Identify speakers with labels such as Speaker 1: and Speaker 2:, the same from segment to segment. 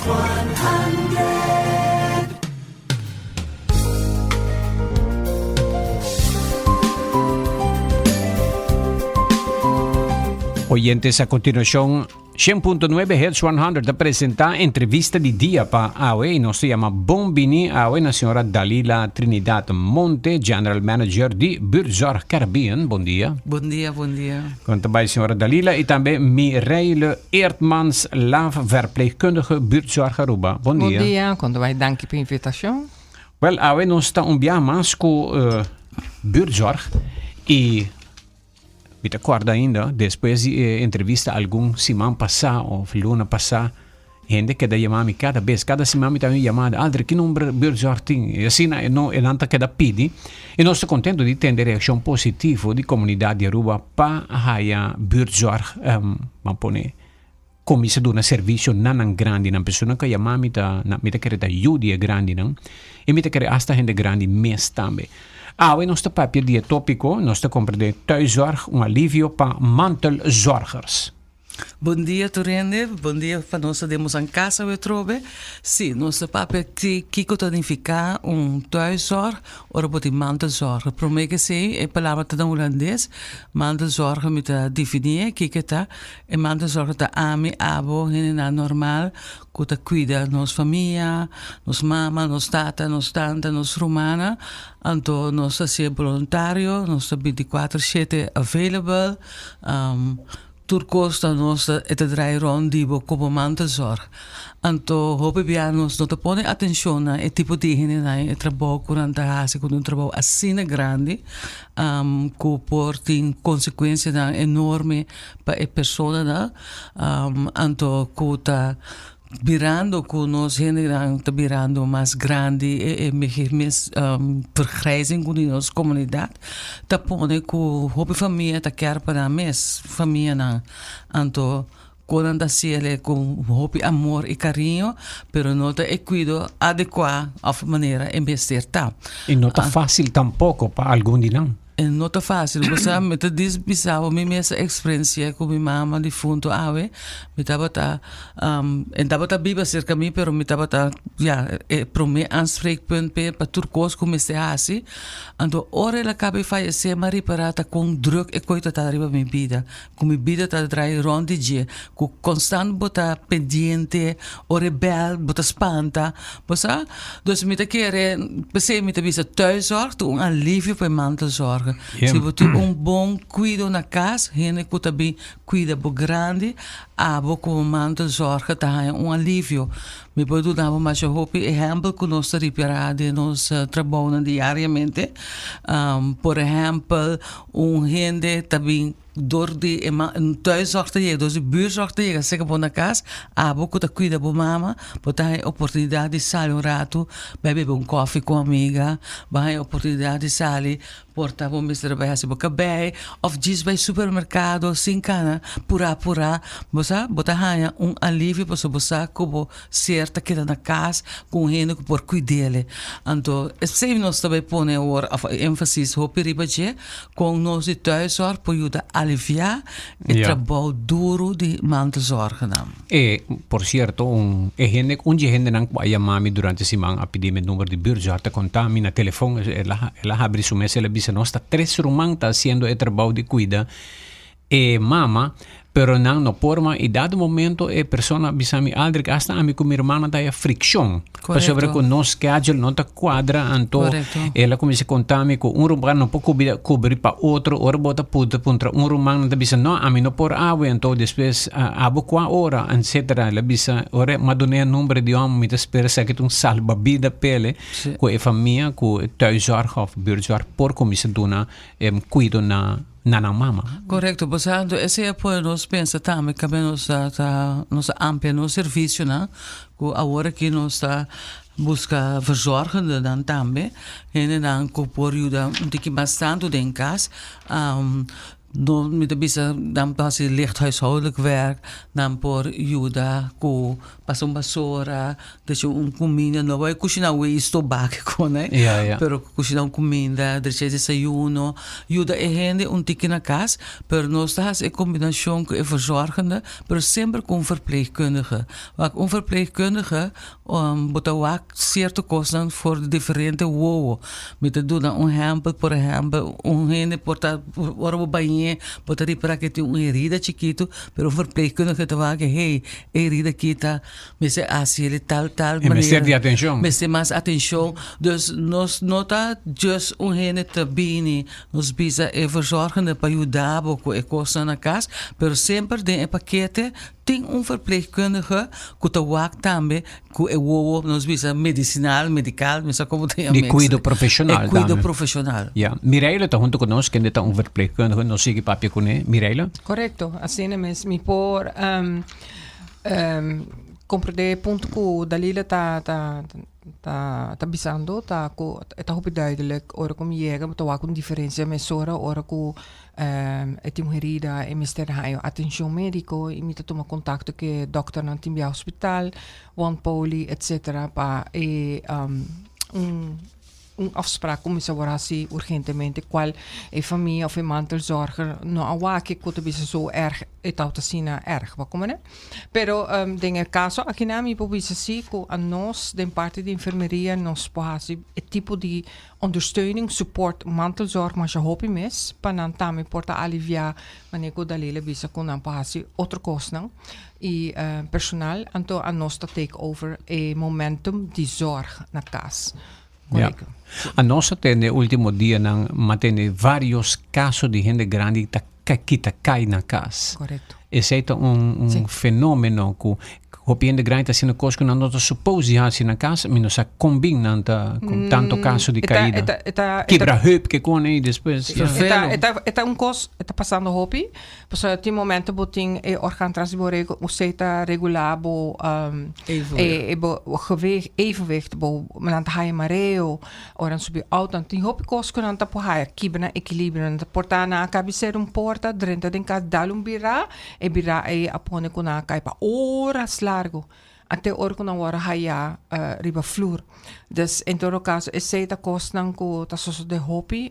Speaker 1: 100.
Speaker 2: Oyentes, a continuación, 100.9 Hits 100 ta presenta entrevista di dia pa awe y nos ta yama bon bini awe na señora Dalila Trinidad Monte, General Manager di Buurtzorg Caribbean. Bon dia.
Speaker 3: Bon dia, bon dia.
Speaker 2: Con ta bay señora Dalila y tambe Mireille Eertmans Laaf, verpleegkundige Buurtzorg Aruba. Bon dia.
Speaker 4: Bon dia, con ta bay danki pa invitacion.
Speaker 2: Wel, awe nos ta un bia mas cu Buurtzorg y Mi ta kòrda ainda, despues di e entrevista algun siman pasá òf luna pasá, hende keda yama mi kada bes. Kada siman mi ta haña un yamada, Aldrich, ki number Buurtzorg tin? I asina e no, e nan ta keda pidi. I nos ta kontentu di tende reakshon positivo di komunidat di Aruba pa haya Buurtzorg, ban pone, kuminsá duna servisio na nan grandinan. Personanan ku a yama mi ta, mi ta kere ta yu di e grandinan i mi ta kere asta hende grandi mes tambe. Awe nos ta papia di e tópiko, nos ta komprendé thuiszorg un alivio pa mantelzorgers.
Speaker 3: Bon dia tur hende, bon dia pa nos ta den boso kas awe atrobe. Sí, nos ta papia di kiko ta nifiká un thuiszorg ora bo tin mantelzorger. Promé ke esei e palabra ta na hulandes, mantelzorger mi ta definí e kiko e ta. E mantelzorger ta ami, abo, hendenan normal ku ta kuida nos famia, nos mama, nos tata, nos tanta, nos rumannan. Anto nos ta hasié boluntario, nos ta bintikuater shete available. Tur kos ta nos ta e ta draai rònt di bo komo mantelzorg. Anto hopi bia nos no ta pone atenshon na e tipo di hendenan, e trabou ku nan ta hasi ku ta un trabou asina grandi ku por tin konsekuensianan enorme pa e personanan anto ku ta birando ku nos hendenan ta birando mas grandi e mes vergrijzing ku di nos komunidat ta pone ku hopi famia ta kier pa nan mes famianan anto ku nan ta hasiel ku hopi amor i kariño pero no ta e kuido adekuá òf manera e mester ta.
Speaker 2: I no ta fásil tampoko pa algun di nan.
Speaker 3: E no ta fácil, bo sa, mi ta dis bisa bo mi mes a experiencia cu mi mama difunto awe, mi tabata, e tabata biba cerca mi, pero mi tabata, ya, e prome aanspreekpunt p'e pa tur cos cu mester haci, anto ora el a caba di fayece mi a ripara ta con druk e coy ta ta riba mi bida, cu mi bida ta draai rond di dje, cu constant bo ta pendiente, ora e bel bo ta spanta, Bo sa? Dus mi ta kere, p'esei mi ta bisa thuiszorg ta un alivio pa e mantelzorger. Si bo tin un bon kuido na kas, hende ku ta bin kuida bo grandi, abo komo mantelzorger ta haña un alivio. Mi por duna bo masha hopi ehèmpel ku nos ta ripará den nos trabounan diariamente. Por ehèmpel, un hende ta bin. Dor di e thuiszorg ta yega, dor di buurzorg ta yega serka bo na kas, abo ku ta kuida bo mama, bo ta haña e oportunidat di sali un ratu bai bebe un kòfi ku un amiga, bo haña e oportunidat di sali por ta bo mester bai hasi bo kabei òf djis bai supermerkado sin kana purá purá. Bo sa, bo ta haña un alivio pasobra bo sa ku bo ser ta keda na kas ku un hende ku por kuid'el. Anto esei nos ta bai pone awor òf énfasis hopi riba dje, kon nos di thuiszorg por yuda aliviá e trabou duru di mantelzorgernan.
Speaker 2: E, por sierto, un e hende, un dje hendenan ku a yama mi durante siman a pidi mi e number di buurtzorg ta konta mi na telefon, el a el a habri su mes, el a bisa nos ta tres ruman ta hasiendo e trabou di kuida E mama, pero nan no por ma y dado momento e persona a bisa mi Aldrich hasta ami cu mi hermana ta haya friccion pasobra cu nos schedule no ta cuadra anto el a cuminsa conta mi cu un ruman no por cubri pa otro ora bo ta puntra un ruman nan ta bisa no ami no por awe anto despues abo cua ora etcetera el a bisa ora mi a duna e number di homber mi ta spera esaki ta un salbabida p'ele cu e famia cu thuiszorg of buurtzorg por cuminsa duna cuido na na nan mama.
Speaker 3: Korekto, bo sa, anto esei a pone nos pensa tambe kabe nos ta ta nos ta amplia nos servisionan ku awor aki nos ta buska verzorgendenan tambe, hendenan ku por yuda un tiki mas tantu den kas. No, mi ta bisa nan por hasi licht huishoudelijk werk, nan por yuda ku pasa un basora, drecha un kuminda, no bai kushina wei stobak kon ei,
Speaker 2: Ja, ja.
Speaker 3: pero kushina un kuminda, drecha e desayuno, yuda e hende un tiki na kas, pero nos ta hasi e kombinashon ku e verzorgende, pero semper ku un verpleegkundige. Wak un verpleegkundige Bo ta wak sierto kosnan for di diferente wowo. Mi ta duna un ehèmpel, por ehèmpel, un hende por ta ora bo bañ'é, bo ta ripará ke tin un herida chikitu, pero un verpleegkundige ta wak, hey, e herida aki ta mester hasi di tal tal
Speaker 2: E
Speaker 3: manera.
Speaker 2: mester di atenshon.
Speaker 3: Mester mas atenshon. Dus nos no ta just un hende ta bini, nos bisa e verzorgende pa yuda bo ku e kosnan na kas, pero semper den e pakete Tin un verpleegkundige ku ta wak tambe ku e wowo, nos bisa medisinal, medikal, mi sa komo ta yama
Speaker 2: Di kuido profeshonal
Speaker 3: E kuido
Speaker 2: tambe.
Speaker 3: profeshonal.
Speaker 2: Ya. Mireille ta huntu ku nos, kende ta un verpleegkundige. Nos sigui papia kuné. Mireille?
Speaker 4: Korekto, asina mes. Mi por komprendé e punto ku Dalila ta ta ta ta bisando, ta ku e ta hopi duidelijk ora ku mi yega mi ta wak un diferensia mesora ora ku E tin un herida, e mester haña atencion medico y mi ta tuma contacto cu e dokternan tin bia hospital, wond poli, etcetera pa e un un afspraak cuminsa wor haci urgentemente cual e famia of e mantelzorger no a wak cu ta bisa zo erg e tawata asina erg, bo comprende? Pero den e caso akinan mi por bisa si cu anos den parti di enfermeria nos por haci e tipo di Ondersteuning, support, mantelzorg masha hopi mes pa nan tambe por ta alivia manera ku Dalila bisa ku nan por hasi otro kosnan i personal anto anos ta take over e momentum di zorg na kas.
Speaker 2: Ja.
Speaker 4: Korekto.
Speaker 2: Anos a tende ultimo dianan m'a tende varios kaso di hende grandi ta kita kai na kas.
Speaker 4: Korekto.
Speaker 2: Esei ta un un
Speaker 4: Sí.
Speaker 2: fenomeno ku hopi hende grandi ta haciendo kos ku nan no ta suppose di hasi na kas, mi no sa kon bin nan ta ku tanto kaso di
Speaker 4: E ta
Speaker 2: kaida.
Speaker 4: e ta e ta e ta
Speaker 2: Kibra heup ke kon ei despues.
Speaker 4: E ta e ta e ta un kos e ta pasando hopi, pasobra tin momento bo tin e orgaan tras di bo rego usted ta regulá bo
Speaker 3: Evenwicht.
Speaker 4: e bo gewicht evenwicht bo nan ta haya mareo Ora nan subi auto nan tin hopi kos ku nan ta por haya kibra nan ekilibrio nan ta por ta nan a kabi sera un porta drenta den kas dal un bira e bira ei a pone ku nan a kai pa oras largu ante ora ku nan wòrdu haya riba flur dus en todo kaso esei ta kosnan ku ta sosode hopi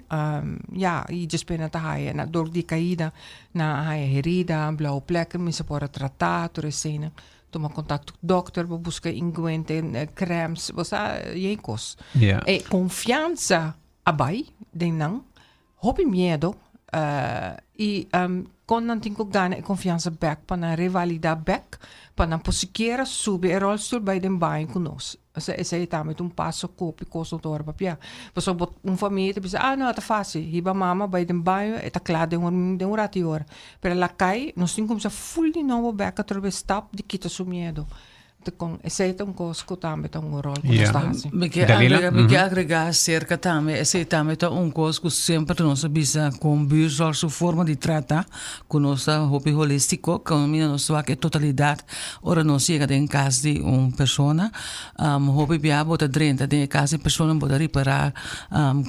Speaker 4: ya i despues nan ta haya nan dor di kaida nan a haya herida blauwe plekken mester por a trata tur eseinan. Tuma contacto cu dokter, bo busca inguente, crems, bo sa yen cos.
Speaker 2: Ja.
Speaker 4: E confianza a bay den nan, hopi miedo, y con nan tin cu gana e confianza bek pa nan revalida bek, pa nan por sikiera subi e rolstoel bay den baño cu nos. Osea esey tambe ta un paso cu hopi cos no ta ora papia. Pasobra bo un familia ta bisa, ah no, ta facil, hiba mama bay den baño, e ta cla den un den un rato y ora. Pero el a cay, nos tin cuminsa ful di nobo bek atrobe stap di kita su miedo. Ta con esey ta un cos cu tambe ta un rol cu nos ta haci.
Speaker 3: Mi ke
Speaker 2: Dalila?
Speaker 3: agrega, mi ke agrega acerca tambe, esey tambe ta un cos cu semper nos a bisa con buurzorg su forma di trata, cu nos ta hopi holistico, caminda nos ta wak e totalidad Ora nos yega den kas di un persona, hopi bia bo ta drenta den e kas di persona bo ta ripará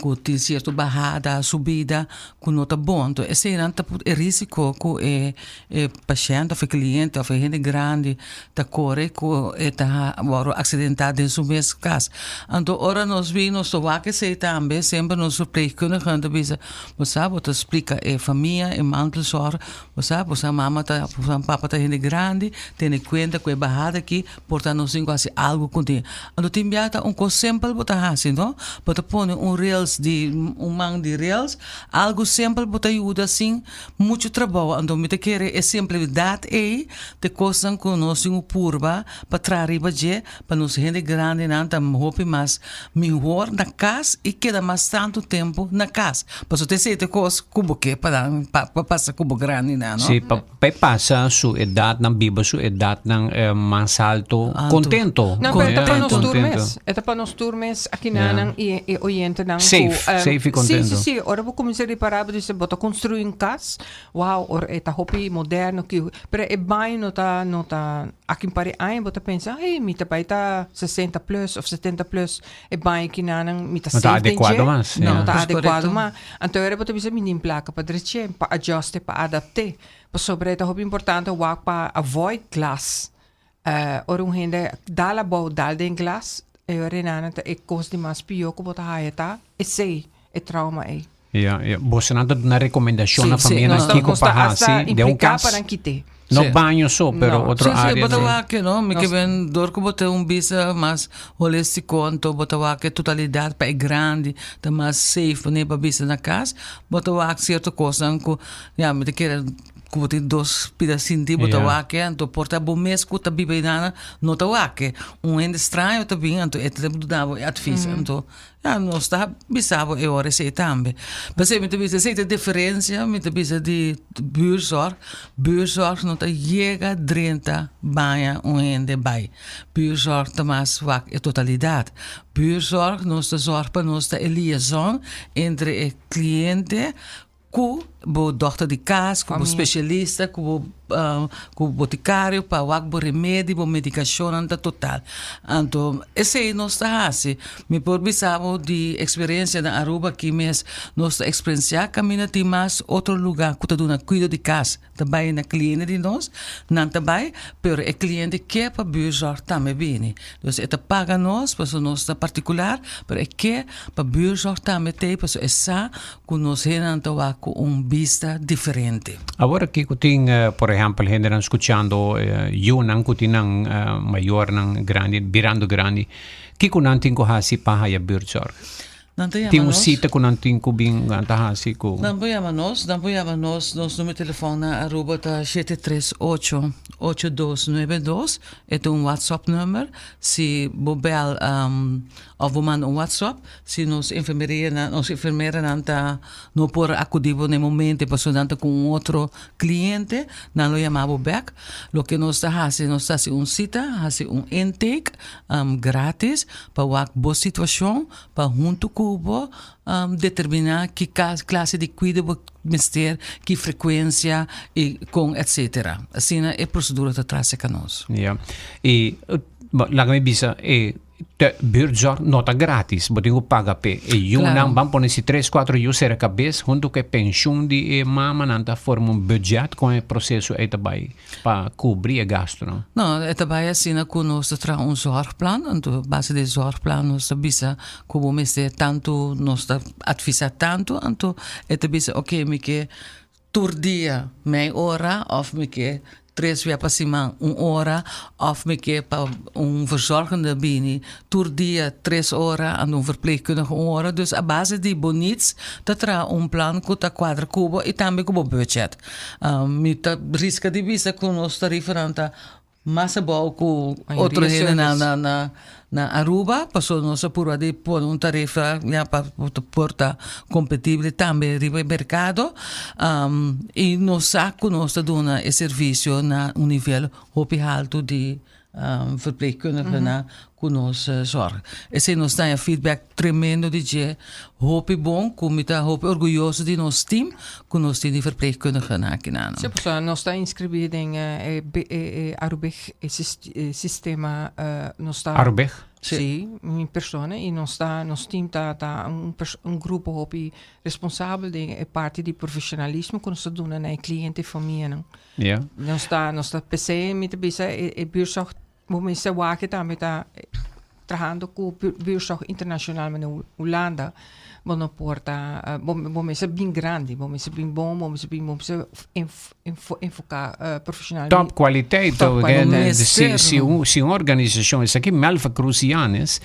Speaker 3: ku tin sierto bahada, subida ku no ta bon. Enton eseinan ta e risiko ku e e pashènt òf e kliente òf e hende grandi ta kore ku e ta wòrdu aksidentá den su mes kas. Anto ora nos bin nos ta wak esei tambe semper nos verpleegkundigen ta bisa bo sa bo ta splika e famia e mantelzorg Bo sa, bo sa mama ta, bo sa papa ta hende grandi, tene kuenta ku e bahada aki por ta nos tin ku hasi algu kuné. Anto tin bia ta un kos simpel bo ta hasi, no? Bo ta pone un rails di, un man di rails, algu simpel bo ta yuda sin muchu trabou. Anto mi ta kere e simplidat ei ta e kosnan ku nos tin ku purba pa traha riba dje pa nos hende grandinan ta hopi mas mihor na kas i keda mas tantu tempu na kas. Pasobra ta esei ta e kos ku bo ke pa nan pa pasa ku bo grandinan, no?
Speaker 2: Sí, pa pa e pasa su edatnan, biba su edatnan mas alto,
Speaker 3: Alto.
Speaker 2: kontento.
Speaker 4: No, pero e ta pa
Speaker 2: Ja,
Speaker 4: nos tur
Speaker 2: kontento.
Speaker 4: mes. E ta pa nos tur mes akinanan i e oyentenan ku,
Speaker 2: Safe, safe i kontento.
Speaker 4: Sí, sí, sí. Ora bo kuminsá ripará bo dice bo ta konstruí un kas, wow, ora e ta hopi moderno, pero e baño no ta, no ta, aki un par di aña bo ta. pensa, hey, mi ta bai ta 60 plus of 70 plus, e baño kinanan mi ta
Speaker 2: No ta
Speaker 4: safe den
Speaker 2: adecuado
Speaker 4: dje.
Speaker 2: mas,
Speaker 4: No
Speaker 2: ja.
Speaker 4: ta
Speaker 3: Pues
Speaker 4: adecuado
Speaker 3: correcto.
Speaker 4: mas. Anto ora bo ta bisa mi tin placa pa dreche, pa adjuste, pa adapte. Pasobra e ta hopi importante wak pa avoid glas. Ora un hende dal abou, dal den glas, e ora nan ta e kos di mas pió ku bo ta haya ta esei, e trauma ei.
Speaker 2: Ja, ja. Bosonan ta duna rekomendashon na
Speaker 3: Sí, sí,
Speaker 2: famianan
Speaker 3: nos ta-
Speaker 2: kiko
Speaker 4: Nos ta
Speaker 2: pa
Speaker 4: hasta
Speaker 2: hasi den un
Speaker 4: impliká
Speaker 2: kas.
Speaker 4: pa nan kit'é.
Speaker 2: No
Speaker 3: Sí.
Speaker 2: baño so, pero
Speaker 4: No.
Speaker 2: otro
Speaker 3: Sí, sí,
Speaker 2: área.
Speaker 3: bo ta
Speaker 2: sí.
Speaker 3: wak, no? Mi ke
Speaker 4: Nos-
Speaker 3: ben dor ku bo tin un bista mas holístiko, anto bo ta wak e totalidat pa e grandi, ta mas safe wanneer bo bista na kas. Bo ta wak sierto kosnan ku, ya, mi ta kere ku bo tin dos pida sinti bo ta wak e, anto por ta bo mes ku ta biba einan no ta wak e. Un hende straño ta bin, anto e ta duna bo e advis. Anto, ya, nos ta bisa bo e ora esei tambe. P'esei mi ta bisa esei ta e diferensia, mi ta bisa di buurzorg. Buurzorg no ta yega drenta baña un hende bai. Buurzorg ta mas wak e totalidat. Buurzorg nos ta zorg pa nos ta e liaison entre e kliente ku bo dòkter di kas, ku bo spesialista, ku bo ku bo botikario pa wak bo remedi, bo medikashonnan ta total. Anto esei nos ta hasi. Mi por bisa bo di eksperensia na Aruba aki mes nos ta eksperensiá kaminda tin mas otro lugá ku ta duna kuido di kas. Ta bai na kliente di nos, nan ta bai, pero e kliente ke pa buurzorg tambe bini. Dus e ta paga nos pasobra nos ta partikular, pero e ke pa buurzorg tambe t'ei pasobra e sa ku nos hendenan ta wak ku un bista diferente.
Speaker 2: Awor aki ku tin, por ehèmpel, hendenan skuchando, yunan ku tin nan mayornan grandi, birando grandi, kiko nan tin ku hasi pa haya buurtzorg?
Speaker 3: Nan ta yama
Speaker 2: Tin un
Speaker 3: nos.
Speaker 2: sita ku nan tin ku bin nan ta hasi ku.
Speaker 3: Nan por yama nos, nan por yama nos, nos numero di telefòn na Aruba ta shete tres ocho, ocho dos nuebe dos, e ta un WhatsApp number, si bo bèl òf bo manda un WhatsApp, si nos enfermerianan, nos enfermeranan ta no por akudí bo na e momento pasobra nan ta ku un otro kliente, nan lo yama bo bèk. Loke nos ta hasi, nos ta hasi un sita, hasi un intake gratis pa wak bo situashon, Pa huntu ku bo determiná ki klase di kuido bo mester, ki frekuensia i kon etsetera. Asina e prosedura ta trase ka nos.
Speaker 2: Ja. I laga mi bisa e buurtzorg no ta gratis, bo tin ku paga p'e. E yunan ban pone si tres kuatro yu sera kabes huntu ku e penshun di e mamanan ta forma un budget kon e proseso ei ta bai. Pa kubri e gastunan.
Speaker 3: No, e ta bai asina ku nos ta traha un zorgplan, anto base di e zorgplan nos ta bisa ku bo mester tantu, nos ta advisá tantu, anto e ta bisa oke mi ke tur dia mei ora òf mi ke tres bia pa siman un ora òf mi ke pa un verzorgende bini tur dia tres ora anto un verpleegkundige un ora. Dus a base di bo needs ta traha un plan ku ta kuadra ku bo i tambe ku bo budget. Mi ta riska di bisa ku nos tarifanan ta mas abou ku otro hendenan na na na Aruba, pasobra nos a purba di pone un tarifa ya pa por ta kompetibel tambe riba e merkado i nos sa ku nos ta duna e servisio na un nivel hopi haltu di verpleegkundigenan ku nos zorg. Esei nos ta haña feedback tremendo di dje, hopi bon, ku mi ta hopi orguyoso di nos team ku nos tin di verpleegkundigenan akinan.
Speaker 4: Sí, pasobra nos ta inskribí den e e Arubig e sistema nos ta.
Speaker 2: Arubig?
Speaker 4: Sí, mi persona i nos ta nos team ta ta un un grupo hopi responsabel den e parti di profesionalismo ku nos ta duna na e kliente i famianan.
Speaker 2: Ja.
Speaker 4: Nos ta nos ta p'esei mi ta bisa e e buurtzorg bo mester wak e tambe ta trahando ku buurtzorg internashonal manera Hulanda bo no por ta bo bo mester bin grandi bo mester bin bon bo mester bin bo mester enfoká profeshonal
Speaker 2: Top kwaliteit
Speaker 4: Top kwaliteit.
Speaker 2: Si si un si un organisashon esaki Melva Crucianes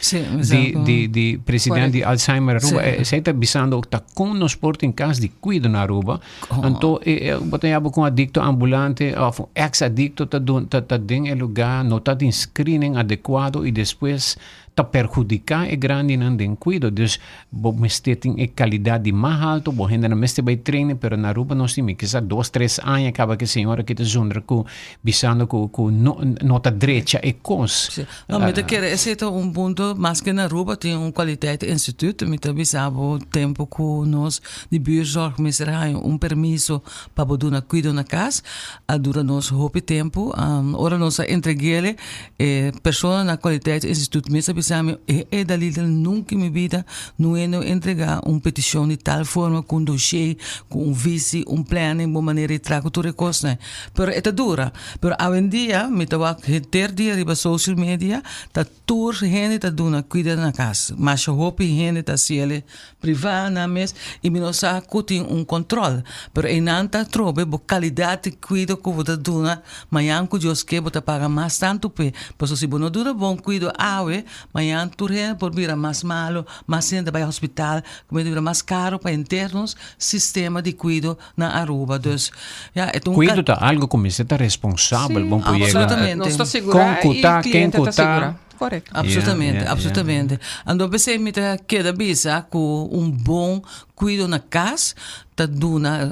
Speaker 2: di di di president di Alzheimer Aruba esei ta bisando ta kon nos por tin kas di kuido na Aruba Anto e bo ta yaba ku un adikto ambulante òf un eks adikto ta dun ta ta den e lugá, no ta tin screening adekuado i despues. Ta perhudiká e grandinan den kuido. Dus bo mester tin e kalidat di mas haltu, bo hendenan mester bai training, pero na Aruba nos tin mi kisa dos, tres aña kaba ku e señora aki ta zundra ku bisando ku ku no no ta drecha e kos.
Speaker 3: Sí. No, mi ta kere esei ta un punto, maske na Aruba tin un kwaliteit instituut, mi ta bisa bo tempu ku nos di buurzorg mester haña un permiso pa bo duna kuido na kas, a dura nos hopi tempu. Ora nos a entreg'el E persona na kwaliteitsinstituut mes a bisa mi, e e Dalila nunka en mi bida no e no entrega un petishon di tal forma ku un dossier, ku un visi, un planning, bo manera di traha ku tur e kosnan. Pero e ta dura. Pero awendia mi ta wak henter dia riba social media ta tur hende ta duna kuida na kas. Masha hopi hende ta hasi el Privá nan mes i mi no sa ku tin un kòntròl, pero einan ta trobe bo kalidat di kuido ku bo ta duna mañan ku Dios ke bo ta paga mas tantu p'e. Pasobra si bo no duna bon kuido awe, mañan tur hende por bira mas malu, mas hende ta bai hospital, ku ta bira mas karo pa henter nos sistema di kuido na Aruba. Dus ya e ta un
Speaker 2: Kuido ta algu ku mester ta responsabel, bon por yega.
Speaker 3: Absolutamente.
Speaker 4: Nos ta sigurá
Speaker 2: Kon ku
Speaker 4: i
Speaker 2: ta, ken
Speaker 4: kliente
Speaker 2: ku
Speaker 4: ta
Speaker 2: ta.
Speaker 4: sigurá. Correcto.
Speaker 3: Absolutamente,
Speaker 2: Yeah, yeah,
Speaker 3: absolutamente. Anto p'esei mi ta keda bisa ku un bon kuido na kas ta duna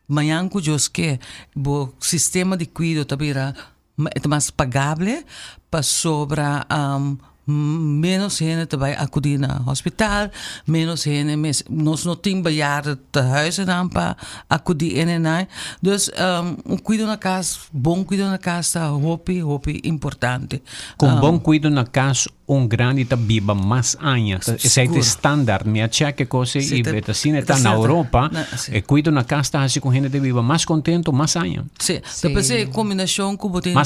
Speaker 3: mañan ku Dios ke bo sistema di kuido ta bira e ta mas pagable pasobra menos hende ta bai akudí na hospital, menos hende mes nos no tin bejaarden tehuizennan pa akudí ene. Dus un kuido na kas Bon kuido na kas ta hopi, hopi importante.
Speaker 2: Ku un bon kuido na kas un grandi ta biba mas aña. Esei ta e standaard. Mi a chèk e kos ei i ta asina e ta na Europa. E kuido na kas ta hasi ku hende ta biba mas kontentu mas aña.
Speaker 3: Sí. Ta p'esei e kombinashon ku bo tin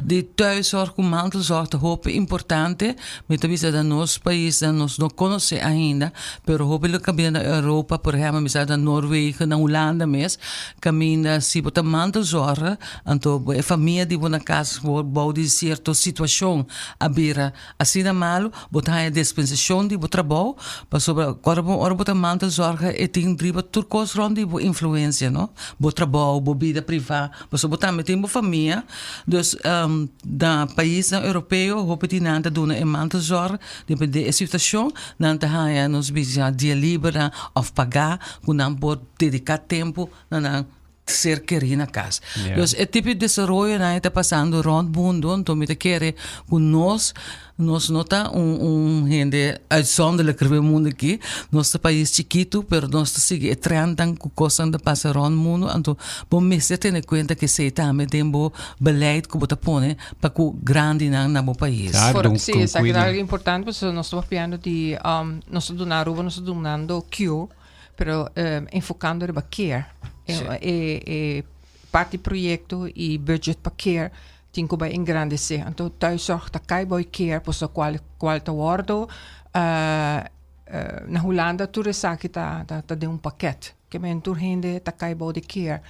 Speaker 3: di thuiszorg ku mantelzorg ta hopi importante. Mi ta bisa na nos paisnan nos no konosé ainda, pero hopi lo kaminda na Europa, por ehèmpel mi sa na Noorwegen, na Hulanda mes, Kaminda si bo ta mantelzorg, anto bo e famia di bo na kas bou di sierto situashon a bira asina malu, bo ta haña dispensashon di bo trabou, pasobra ora bo ora bo ta mantelzorg e tin riba tur kos rònt di bo influensia no, bo trabou, bo bida privá, pasobra bo tambe tin bo famia. Dus na paisnan europeo hopi di nan ta duna e mantelzorg depende e situashon, nan ta haña nos bisa dia liber òf pagá ku nan por dedica tempo na nan ser kerí na cas. Yeah. Dus e tipo di desaroyonan ta pasando rond mundo, enton mi ta kere ku nos, nos no ta un, un hende uitzonderlijk riba e mundo aki. Nos ta pais chikitu, pero nos ta sigui e trendnan ku kosnan ta pasa rond mundo, anto bo mester tene kuenta ku esei tambe den bo beleid ku bo ta pone pa ku grandinan na bo pais.
Speaker 2: Claro,
Speaker 4: For,
Speaker 2: dun,
Speaker 4: sí,
Speaker 2: kun
Speaker 4: esaki ta
Speaker 2: cuido.
Speaker 4: algo importante, pasobra nos ta papiando di, um, nos ta duna Aruba, nos ta dunando cure, Pero enfocando riba care. E, e, e parti proyecto y budget pa care tin cu bay engrandece. Anto thuiszorg ta cay boy care pasobra cual cual ta wordo na Hulanda tur esaki ta ta ta den un pakket. Ke men tur hende ta cay bou di care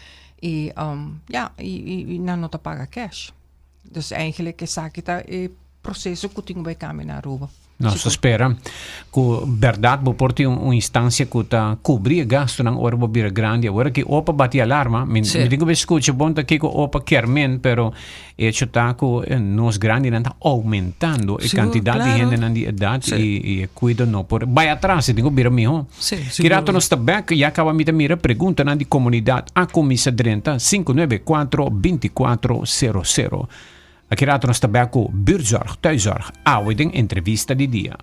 Speaker 4: y ya y y nan no ta paga cash. Dus eigenlijk esaki ta e proceso cu tin cu bay cambia na Aruba.
Speaker 2: Nos ta spera cu berdad bo por tin un instancia cu ta cubri e gastonan ora bo bira grandi. Awor aki opa bati alarma, mi mi tin cu bay scucha bon ta kico opa kier men, pero hecho ta cu nos grandinan ta aumentando e cantidad di hendenan di edad y y e cuido no por bay atras, e tin cu bira miho. Ki rato nos ta bek, ya caba mi ta mira preguntanan di comunidad a cuminsa drenta, 594 2400. Aki rato nos ta bek ku Buurtzorg, Thuiszorg, awe den entrevista di dia.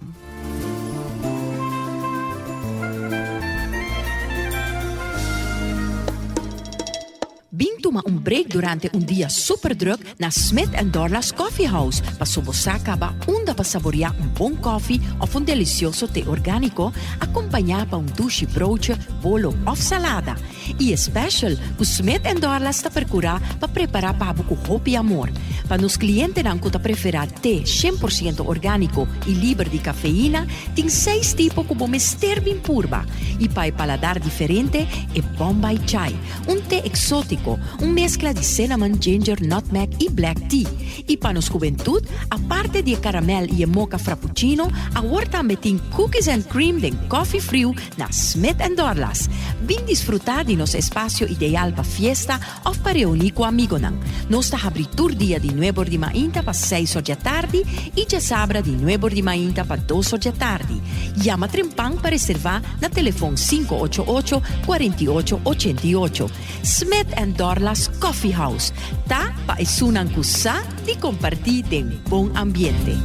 Speaker 1: Bin tuma un break durante un dia super druk na Smith and Dorlas Coffee House paso bo sa caba unda pa saborea un bon koffie of un delicioso te organico acompaña pa un dushi broodje, bolo of salada. I e special ku Smith and Dorlas ta perkurá pa prepará pa bo ku hopi amor. Pa nos klientenan ku ta preferá te 100% orgániko i liber di kafeina, tin seis tipo ku bo mester bin purba. I pa e paladar diferente, e Bombay Chai, un te eksótiko, un meskla di cinnamon, ginger, nutmeg i black tea. I pa nos hubentud, aparte di e karamèl i e mocha frappuccino, awor tambe tin cookies and cream den koffie friu Na Smith and Dorlas, bin disfrutá di nos espasio ideal pa fiesta òf pa reuní ku amigonan. Nos ta habrí tur dia di. nuebor di mainta pa seis or djatardi i djasabra di nuebor di mainta pa dos or djatardi. Yama trempan pa reservá na telefon 588 48 88. Smith and Dorla's Coffee House ta pa esunnan ku sa di kompartí den bon ambiente.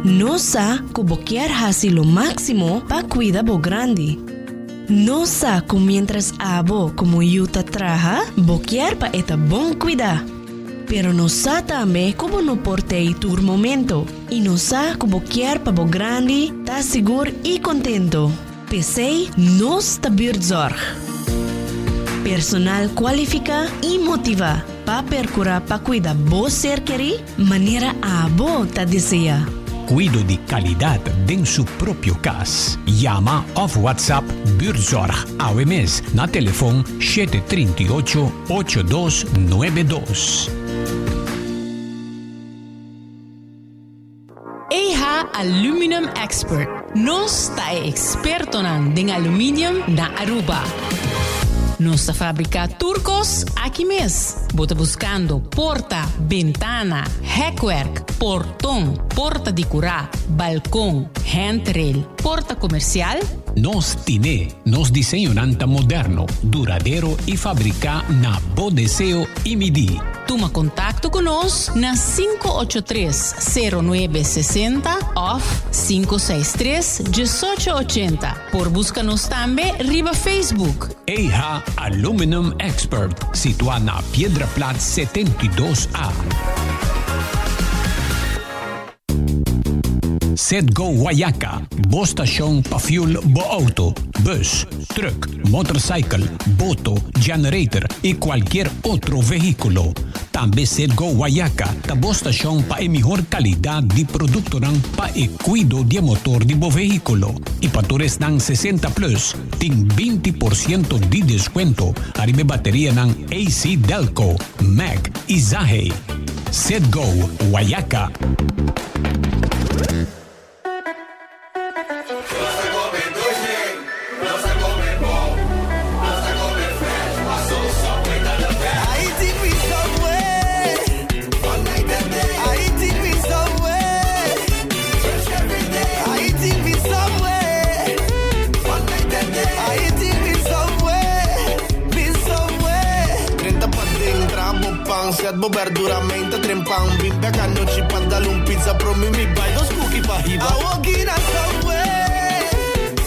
Speaker 5: Nos sa ku bo kier hasi lo máksimo pa kuida bo grandi. Nos sa ku miéntras abo komo yu ta traha, bo kier pa e ta bon kuidá. Pero nos sa tambe ku bo no por t'ei tur momento i nos sa ku bo kier pa bo grandi ta sigur i kontento. P'esei nos ta Buurtzorg. Personal kualifiká i motivá pa perkurá pa kuida bo ser kerí manera abo ta deseá.
Speaker 2: Kuido di kalidat den su propio kas. Yama òf WhatsApp Buurtzorg awe mes na telefon 738 8292.
Speaker 6: EH Aluminum Expert. Nos ta e expertonan den aluminium na Aruba. Nos ta fabrica tur cos aki mes. Bo ta buscando porta, bentana, hekwerk, porton, porta di cura, balcon, handrail, porta comercial?
Speaker 2: Nos tine. Nos diseñonan ta moderno, duradero y fabrica na bo deseo y midi.
Speaker 6: Tuma contacto cu nos na 583 0960 of 563 1880. Por busca nos tambe riba Facebook.
Speaker 2: EH Aluminum Expert, situa na Piedra Plat 72 A. Setgo Guayaca, bo stashon pa fuel bo auto, bus, truck, motorcycle, boto, generator y cualkier otro vehiculo. Tambe Setgo Guayaca ta bo stashon pa e mihor calidad di productonan pa e cuido di e motor di bo vehiculo. Y pa tur esnan 60 plus, tin 20 por ciento di descuento ariba e baterianan AC Delco, Mac y Zahe. Setgo Guayaca.
Speaker 7: Zet bo berdura menta trempan Bin bek anochi pa dal un pizza Promi mi bai dos cookie pa hiba Awoki na Subway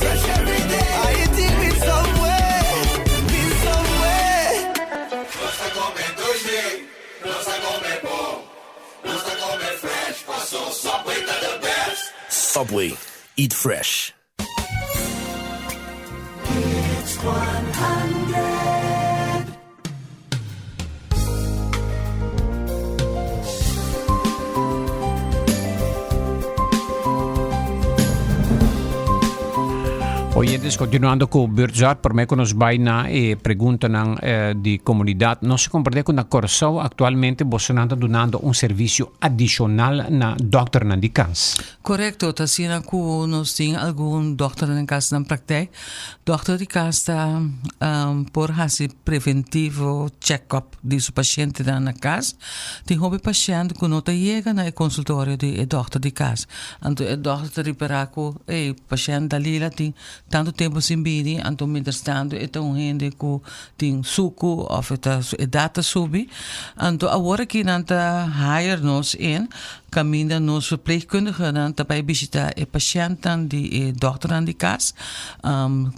Speaker 7: Fresh every day I eating with Subway Bin Subway
Speaker 8: Nos ta come dushi, nos ta come bon Nos ta come fresh, paso Subway ta the best.
Speaker 7: Subway, eat fresh.
Speaker 9: Hits 100.
Speaker 2: Oyentes, continuando cu Buurtzorg, prome cu nos bay na e preguntanan eh, di comunidad, nos a comprende cu na Curaçao actualmente bosonan ta dunando un servicio adicional na dokternan di cas.
Speaker 3: Korekto, ta asina ku nos tin algun dòkternan den kas nan praktijk. Dòkter di kas ta por hasi preventivo chèkòp di su pashentenan na kas. Tin hopi pashènt ku no ta yega na e konsultorio di e dòkter di kas. Anto e dòkter ta ripará ku ey pashènt Dalila tin tantu tempu sin bini, anto mientrastantu e ta un hende ku tin suku òf e ta su edat ta subi. Anto awor aki nan ta hire nos in Kaminda nos verpleegkundigenan ta bai bishita e pashèntnan di e dòkternan di kas,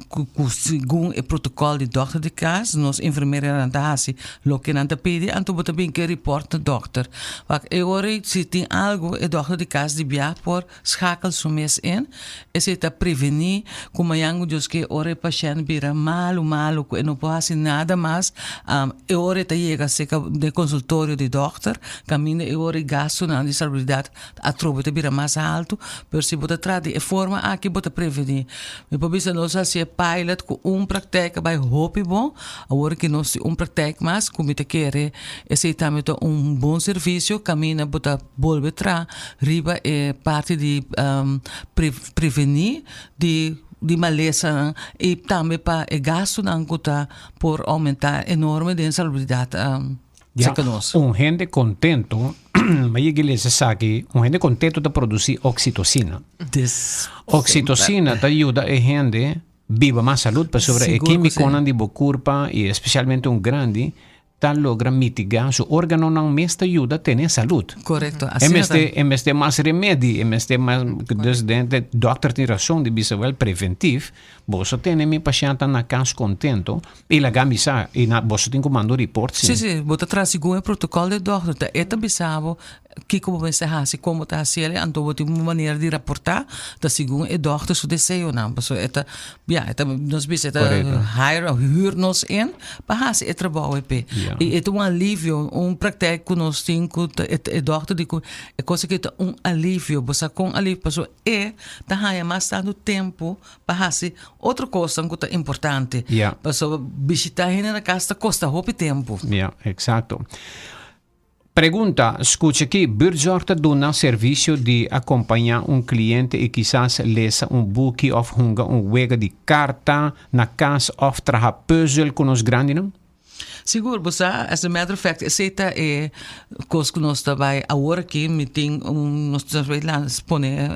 Speaker 3: ku segun e protokòl di dòkter di kas, nos enfermeranan ta hasi loke nan ta pidi, anto bo ta bin ku e ripòrt na dòkter. Wak e ora ei si tin algu e dòkter di kas di bia por schakel su mes in, esei ta prevení ku mañan ku Dios ke ora e pashènt bira malu malu ku e no por hasi nada mas, e ora e ta yega serka den konsultorio di dòkter, Kaminda e ora e gastunan di salubridat atrobe ta bira mas haltu, pero si bo ta traha di e forma aki bo ta prevení. Mi por bisa nos hasi e pilot ku un praktijk a bai hopi bon, awor ki nos tin un praktijk mas ku mi ta kere esei tambe ta un bon servisio kaminda bo ta bolbe traha riba e parti di prevení di. di malesanan i tambe pa e gastunan ku ta por oumentá enorme den salubridat serka nos.
Speaker 2: Un hende kontento, mi a yega lesa esaki, un hende kontento ta produsí oksitosina. Oksitosina ta yuda e hende biba mas salud pasobra e kímikonan di bo kurpa i espesialmente un grandi ta logra mitiga su organonan mes ta yuda tene salud.
Speaker 3: Correcto,
Speaker 2: E
Speaker 3: asina ta.
Speaker 2: mester, e mester mas remedi, e mester mas, dus den de dokter tin rason di bisa wel preventief, boso tene mi pashentan na kas kontento i laga mi sa, i na boso tin ku manda un report
Speaker 3: Si, si, bo ta traha segun e protokòl di dokter, ta e ta bisa bo Kiko bo mester hasi, kon bo ta hasi el, anto bo tin un manera di raportá ta segun e dòkter su deseonan. Pasobra e ta, ya, e ta, nos bisa e ta hire òf hür nos in pa hasi e trabou ei p'e. I e ta un alivio, un praktijk ku nos tin ku ta e dòkter di ku e kos aki ta un alivio. Bo sa kon alivio? Pasobra e ta haña mas tantu tempu pa hasi otro kosnan ku ta importante. Pasobra bishitá hende na kas ta kosta hopi tempu.
Speaker 2: Ya, eksakto. Pregunta, Skucha aki, Buurtzorg ta duna servisio di akompañá un kliente i kisas lesa un buki òf hunga un wega di karta na kas òf traha pùzel ku nos grandinan?
Speaker 3: Sigur, bo sa, as a matter of fact, esei ta e kos ku nos ta bai awor aki. Mi tin un, nos ta bai lans pone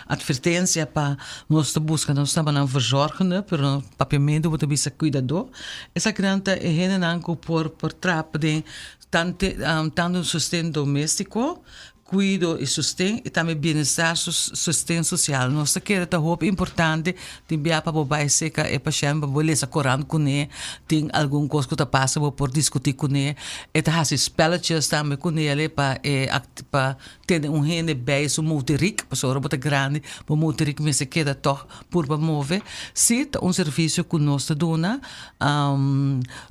Speaker 3: atvertensia pa nos ta buska nos tabanan verzorgende, pero papiamentu bo ta bisa kuidadó. Esakinan ta e hendenan ku por por trapa den Tante tanto un sosten doméstiko, kuido i sosten i tambe bienestar sosten sosial. Nos ta kere ta hopi importante tin bia pa bo bai seka e pashènt pa bo lesa korant kuné, tin algun kos ku ta pasa bo por diskutí kuné. E ta hasi spelletjes tambe kuné pa e pa tene un hende bei su motoriek, pasobra ora bo ta grandi bo motoriek mester keda tòg purba move. Sí ta un servisio ku nos ta duna.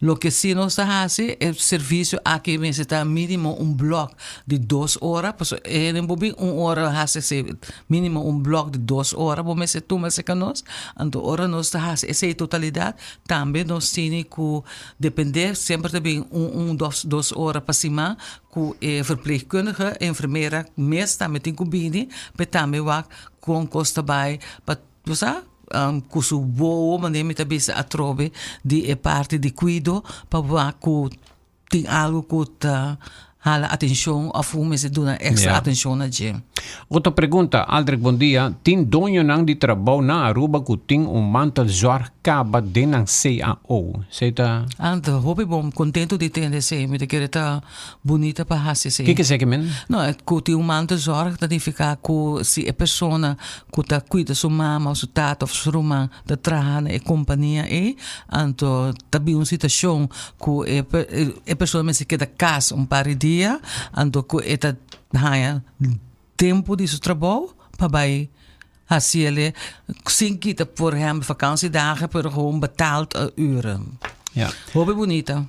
Speaker 3: Loke sí nos ta hasi, e servisio aki mester ta mínimo un blòk di dos ora, pasobra e hende bo bin un ora hasi esei, mínimo un blòk di dos ora bo mester tuma esei ka nos. Anto ora nos ta hasi esei totalidat, tambe nos tini ku dependé, semper ta bin un un dos dos ora pa siman ku e verpleegkundige, enfermera mes tambe tin ku bini pa e tambe wak kon kos ta bai pa bo sa ku su wowo manera mi ta bisa atrobe di e parti di kuido pa wak ku tin algu ku ta hala atenshon òf ku mester duna èkstra atenshon na dje.
Speaker 2: Otro pregunta, Aldrich bon dia, tin doñonan di trabou na Aruba ku tin un mantelzorg kaba den nan CAO? Esei ta.
Speaker 3: Anto hopi bon, kontentu di tende esei, mi ta kere ta bunita pa hasi esei.
Speaker 2: Kiko esei ke men?
Speaker 3: No, ku tin un mantelzorg ta nifiká ku si e persona ku ta kuida su mama òf su tata òf su ruman ta traha na e kompania ei, anto ta bin un situashon ku e e persona mester keda kas un par di dia, anto ku e ta haña tempu di su trabou pa bai hasi el sin kita por ehempel vakantiedagen pero gewoon betaald uren.
Speaker 2: Ja.
Speaker 3: Hopi bunita.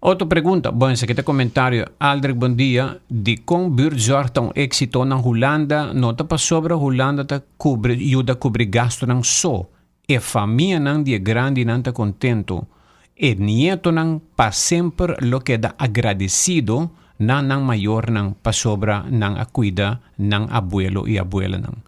Speaker 2: Otro pregunta, bon esaki ta comentario, Aldrich bon dia, dicon buurtzorg ta un exito na Hulanda, no ta pasobra Hulanda ta cubri yuda cubri gastonan so, e famianan di e grandinan ta contento, e nietonan pa semper lo keda agradecido na nan mayornan pasobra nan a cuida nan abuelo y abuelanan.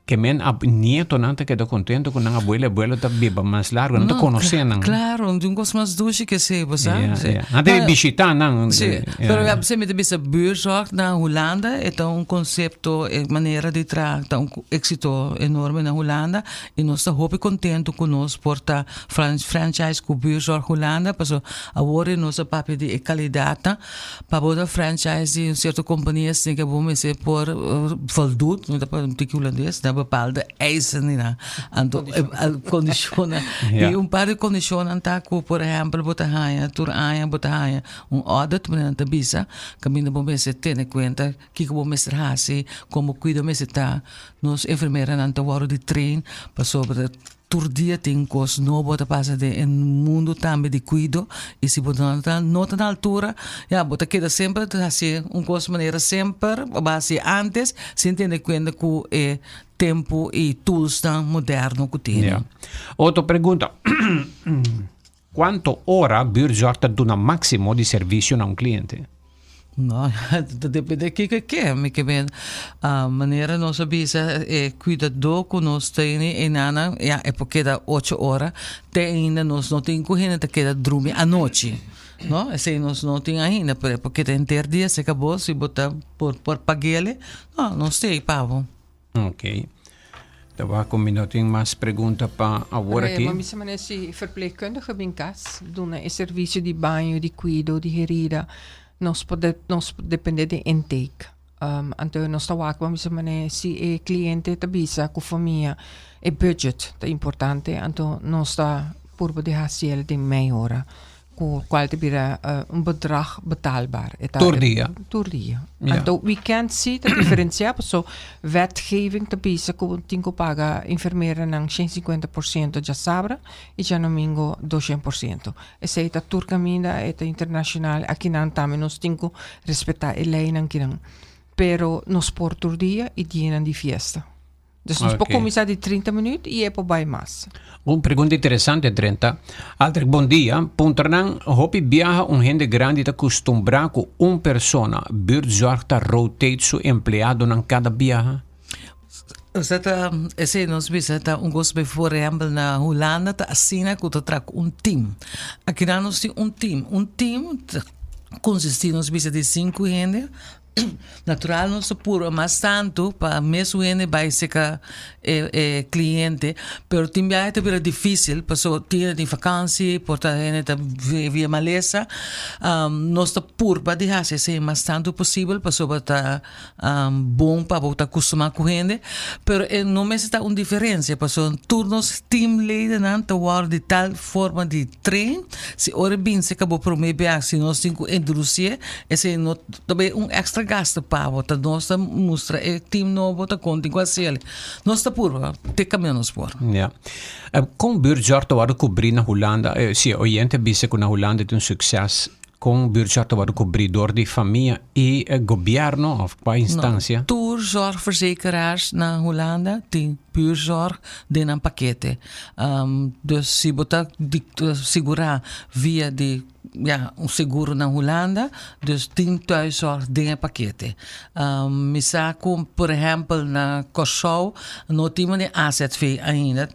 Speaker 2: Ke men ab nietonan ta keda kontento ku nan abuelo i abuela ta biba mas largo, nan ta konosé nan.
Speaker 3: Klaro, un kos mas dushi ke esei, bo sa.
Speaker 2: Ja, ja. Nan ta bishitá nan.
Speaker 3: Sí, pero ja, mi ta bisa buurzorg na Hulanda e ta un konsepto, e manera di traha ta un éksito enorme na Hulanda i nos ta hopi kontento ku nos por ta franchise ku Buurzorg Hulanda, pasobra awor nos a papia di e kalidatnan. Pa bo ta franchise di un cierto compania esei ke bo mester por voldoet, mi ta papia un tiki hulandes, na bepaalde eisen di nan. Anto condicionnan. I un par di condicionnan ta ku por ehempel bo ta haña tur aña bo ta haña un audit manera nan ta bisa kaminda bo mester tene kuenta kiko bo mester hasi, kon bo kuido mester ta. Nos enfermeranan ta wòrdu di train pasobra Tur dia tin kos nobo ta pasa den e mundu tambe di kuido i si bo no ta no ta na altura ya bo ta keda semper ta hasi un kos manera semper bo a hasi antes sin tene kuenta ku e tempu i toolsnan moderno ku tin.
Speaker 2: Ya. Otro pregunta. Kuanto ora Buurtzorg ta duna máksimo di servisio na un kliente?
Speaker 3: No, ta depende kiko e ke. Mi ke men manera nos a bisa e kuidadó ku nos tene e nana ya e por keda ocho ora te ainda nos no tin ku hende ta keda drumi anochi no esei nos no tin ainda pero e por keda henter dia serka bo si bo ta por por pag'ele no nos ta ei pa bo.
Speaker 2: Ok. Ta wak ku mi no tin mas pregunta pa awor aki.
Speaker 4: Ma mi sa manera si verpleegkundige bin kas duna e servisio di baño, di kuido, di herida, nos por nos por depende di intake. Anto nos ta wak pa mi sa manera si e kliente ta bisa ku famia e budget ta importante, anto nos ta purba di hasi el den mei ora. Ku kual ta bira un bedrag betaalbaar. E ta
Speaker 2: Tur dia.
Speaker 4: Tur dia.
Speaker 2: Ja.
Speaker 4: Anto weekend si ta diferensiá paso wetgeving ta bisa ku tin ku paga enfermeranan 150% djasabra i djadomingo 200%. Esei ta tur kaminda, e ta internashonal. Akinan tambe nos tin ku respetá e leinan kinan. Pero nos por tur dia i dianan di fiesta. Dus nos por kuminsá di 30 minuut i e por bai mas.
Speaker 2: Un pregunta interesante drenta. Aldrich bon dia. Puntra nan hopi biaha un hende grandi ta kustumbrá ku un persona. Buurtzorg ta rotate su empleadonan kada biaha?
Speaker 3: Esei ta esei nos bisa ta un kos por ehèmpel na Hulanda ta asina ku ta traha ku un tim. Akinan nos tin un tim. Un tim ta konsistí nos bisa di sinku hende. Natural nos ta purba mas tantu pa mesun hende bai seka e e kliente, pero tin biaha ta bira difísil pasobra tin hende tin vakansi, por ta hende ta via malesa. Nos ta purba di hasi esei mas tantu posibel pasobra ta bon pa bo ta kustumá ku hende, pero e no mester ta un diferensia pasobra tur nos teamleidernan ta wòrdu di tal forma di train, si ora e bin seka bo promé biaha si nos tin ku introdusié esei no Ta bay un extra gasto pa bo, ta nos ta mustra e team nobo ta kon tin ku hasiel. Nos ta purba, te kaminda nos por.
Speaker 2: Ja. Kon buurtzorg ta wòrdu kubrí na Hulanda? Si e oyente bisa ku na Hulanda tin un sukses, kon buurtzorg ta wòrdu kubrí? Dor di famia i gobièrnu òf kua instansia?
Speaker 3: No, tur zorgverzekeraars na Hulanda tin buurtzorg den nan pakete. Dus si bo ta sigurá via di Ya, un seguro na Hulanda, dus tin thuiszorg den e pakete. Mi sa ku, por ehèmpel, na Kòrsou no tin manera AZV ainda,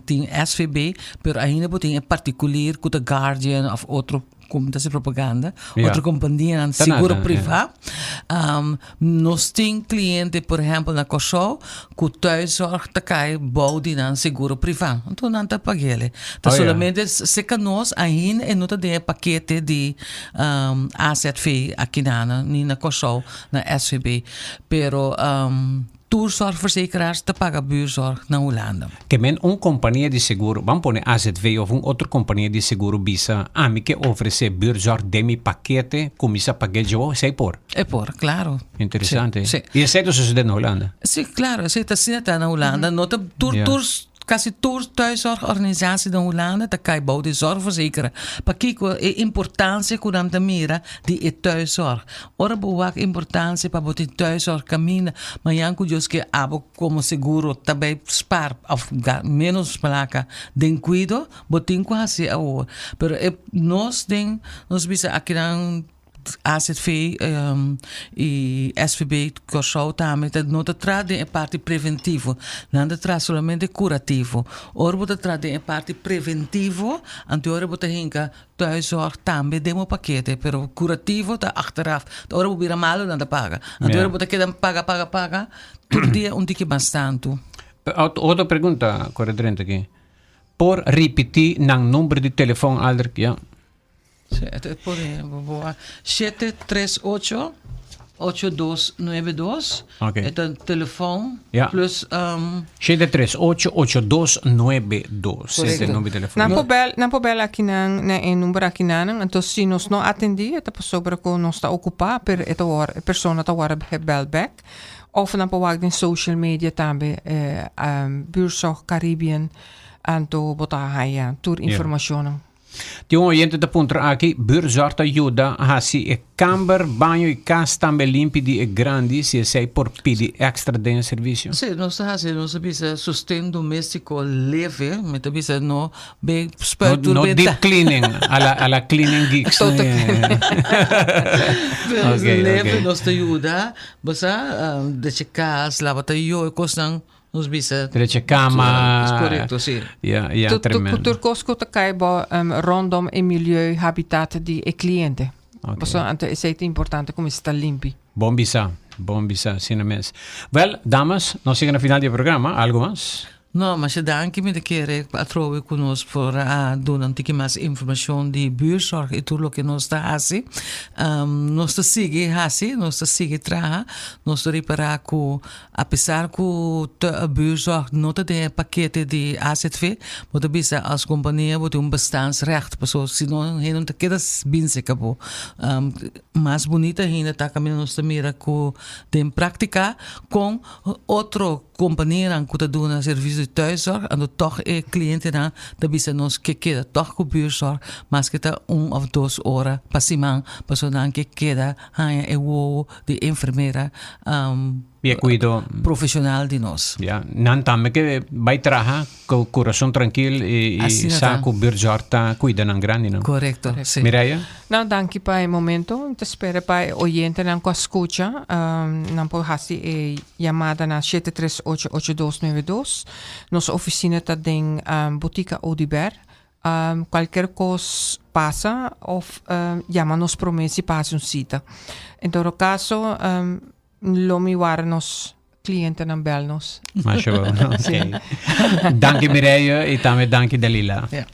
Speaker 3: tin SVB, pero ainda bo tin e partikulier ku ta Guardian òf otro, komo ta hasi propaganda, otro kompanianan seguro privá. Nos tin kliente, por ehèmpel, na Kòrsou ku thuiszorg ta kai bou di nan seguro privá. Anto nan ta pag'el. Ta solamente serka nos ainda e no ta den e pakete di AZV akinan ni na Kòrsou na SVB. Pero tur zorgverzekeraars ta paga buurzorg na Hulanda.
Speaker 2: Ke men un kompania di seguro, ban pone AZV of un otro kompania di seguro bisa, ami ke ofresé buurzorg den mi pakete, kuminsá pag'é djo, esei por?
Speaker 3: E por, klaro.
Speaker 2: Interesante.
Speaker 3: Si,
Speaker 2: si. I esei ta sosodé na Hulanda?
Speaker 3: Si, klaro, esei ta asina ta na Hulanda. No ta tur, tur, kasi tur thuiszorgorganisatie na Hulanda ta kai bou di zorgverzekeraar. Pakiko e importansia ku nan ta mira di e thuiszorg. Ora bo wak importansia pa bo tin thuiszorg kaminda, mañan ku Dios ke abo komo seguro ta bai spar òf ménos plaka den kuido, bo tin ku hasi awor. Pero e nos den nos bisa akinan AZV i SVB Kòrsou tambe ta no ta traha den e parti preventivo, nan ta traha solamente kurativo. Ora bo ta traha den e parti preventivo, anto ora bo ta hinka Thuiszorg tambe den bo pakete, pero curativo ta achteraf. Ta ora bo bira malo nan ta paga. Anto ora bo ta keda paga, paga, paga, tur dia un tiki mas tantu.
Speaker 2: Otro pregunta kore drenta aki. Por ripiti nan number di telefon Aldrich? Ja.
Speaker 3: Si, e por bo 738 8292.
Speaker 2: Ok.
Speaker 3: E ta telefon
Speaker 2: Ja.
Speaker 3: plus
Speaker 2: 738 8292. Ese
Speaker 3: Correcto.
Speaker 2: number di telefon.
Speaker 4: Nan por bel, nan por bel akinan na e number akinanan, anto si nos no atendí e ta pasobra ku nos ta okupá, pero e ta wòrdu, e persona ta wòrdu gebel bèk. Òf nan por wak den social media tambe, Buurtzorg Caribbean, anto bo ta haña tur informashonnan.
Speaker 2: Tin un oyente ta puntra aki, Buurtzorg ta yuda hasi e kamber, baño y kas tambe limpi di e grandi, si esey por pidi extra den e servicio?
Speaker 3: Si, nos ta hasi, nos ta bisa sosten domestico leve, mi ta bisa no be spuit tur
Speaker 2: No, no
Speaker 3: benta.
Speaker 2: deep cleaning, a la, a la cleaning geeks.
Speaker 4: Total cleaning.
Speaker 3: Pero
Speaker 2: Okay,
Speaker 3: leve
Speaker 2: okay.
Speaker 3: nos ta yuda, bo sa, deche kas, laba tayo, e kosnan. Nos bisa.
Speaker 2: Drecha kama.
Speaker 3: Es korekto, si.
Speaker 2: Ja, ja, tremendo.
Speaker 4: Tur kos ku ta kai bo rondom e milieu, habitat di e kliente.
Speaker 2: Okay.
Speaker 4: Pasobra anto esei ta importante ku mester ta limpi.
Speaker 2: Bon bisa, bon bisa, asina mes. Wel, damas, nos yega na final di e programa. Algo mas?
Speaker 3: No, masha danki mi ta kere atrobe ku nos por a duna un tiki mas informashon di buurzorg i tur loke nos ta hasi. Nos ta sigui hasi, nos ta sigui traha, nos ta ripará ku Apesar ku te buurzorg no ta den e pakete di AZV, bo ta bisa als kompania bo tin un bestaansrecht, pasobra si no hende no ta keda binse ka bo. Mas bunita ainda ta kaminda nos ta mira ku den praktika kon otro kompanianan ku ta duna servisio di thuiszorg anto tòg e klientenan ta bisa nos ke keda tòg ku buurzorg maske ta un òf dos ora pa siman pasobra nan ke keda haña e wowo di enfermera
Speaker 2: Y e cuido
Speaker 3: profesional di nos.
Speaker 2: Ja, nan tambe ke bai traha cu curason trankil y, y
Speaker 3: Asina
Speaker 2: sa
Speaker 3: ta.
Speaker 2: cu buurtzorg ta cuida nan grandi nan.
Speaker 3: Correcto, si.
Speaker 2: Mireille?
Speaker 4: Nou, danki pa e momento. Mi ta spera pa e oyentenan ku a skucha, nan por hasi e yamada na 738 8292. Nos ofisina ta den Botica Oduber. Cualkier cos pasa of yama nos prome si pa haci un cita. En todo caso, lo mi wara nos clientenan bel nos.
Speaker 2: Masha bon. Ok. Danki, Mireille, y tambe danki, Dalila.
Speaker 3: Ja.